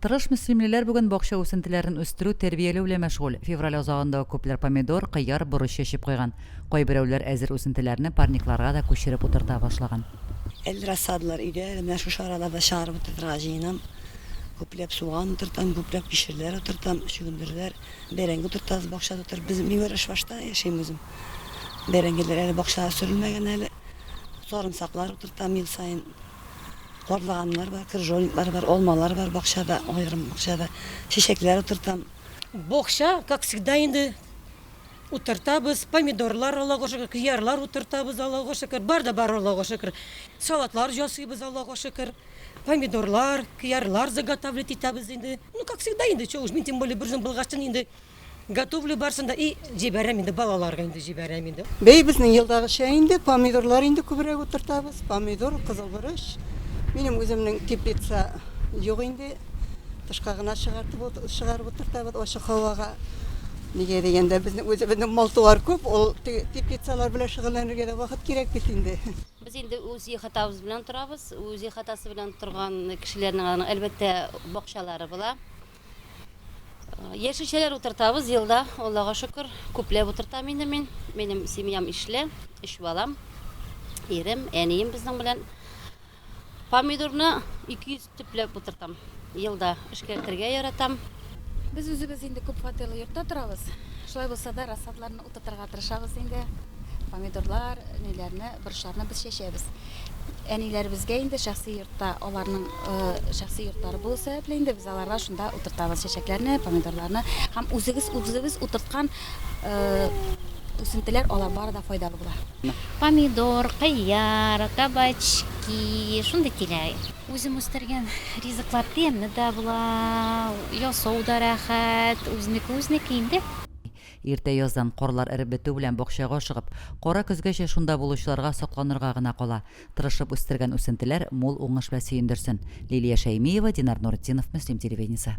Тырыш мөслимлеләр бүген бакча үсентеләрен үстерү, тәрбияләү белән мәшгуль. Февраль азагында ук күпләр помидор, кыяр, борыч чәчеп куйган. Кайберәүләр әзер үсентеләрне парникларга да күчереп утырта башлаган. Әле рассадалар өйдә, әле менә шушы араларда чыгарып утыртырга җыенам. Күпләп суган утыртам, күпләп кишерләр утыртам, чөгендерләр, бәрәңге утыртабыз, бакча тутырып. Без, мин Вәрәшбашта яшим үзем. Бәрәңгеләр әле бакчада сөрелмәгән әле. Сарымсаклар утыртам ел саен. Карлыганнар бар, крыжовниклар бар, алмалар бар бакчада, аерым бакчада. Чәчәкләр утыртам. Бакча, как всегда инде, утыртабыз. Помидорлар, Аллага шөкер, кыярлар утыртабыз, Аллага шөкер. Бар да бар, Аллага шөкер. Салатлар ясыйбыз, Аллага шөкер. Помидорлар, кыярлар заготавливать итәбез инде. Ну, как всегда инде, чё уж, мин тем более бер үзем булгачтын инде, Готовлю барсын да и җибәрәм инде балаларга инде җибәрәм инде. Бәй, безнең елдагыча инде, помидорлар инде күбрәк утыртабыз, помидор, кызыл борыч. Минем үземнең теплица юк инде, тышка гына чыгартып чыгарып утыртабыз ачык һавага. Нигә дигәндә, безнең үзебезнең мал-туар күп, ул теплицалар белән шөгыльләнергә дә вакыт кирәк бит инде. Без инде үз ихатабыз белән торабыз. Үз ихатасы белән торган кешеләрнең аның, әлбәттә, бакчалары була. Яшелчәләр утыртабыз елда, Аллага шөкер, күпләп утыртам инде мин. Минем семьям ишле, өч балам, ирем, әнием безнең белән. Помидорны 200 төпләп утыртам елда, эшкәртергә яратам. Без үзебез инде күп фатирлы йортта торабыз. Шулай булса да, рассадаларны утыртырга тырышабыз инде. Помидорлар, ниләрне, борычларны без чәчәбез. Әниләребезгә инде шәхси йортта аларның шәхси йортлары булу сәбәпле инде без аларга шунда утыртабыз чәчәкләрне, помидорларны һәм үзегез үзебез утырткан үсентеләр алар бары да файдалы була. Помидор, кыяр, кабачки, шундый килә. Үзем үстергән ризыклар тәмле дә була, ясау да рәхәт, үзенеке үзенеке инде. Иртә яздан, карлар эреп бетү белән бакчага ашыгып, кара көзгәчә шунда булучыларга сокланырга гына кала. Тырышып үстергән үсентеләр мул уңыш белән сөендерсен. Лилия Шәймиева, Динар Нуретдинов, Мөслим телевидениесе.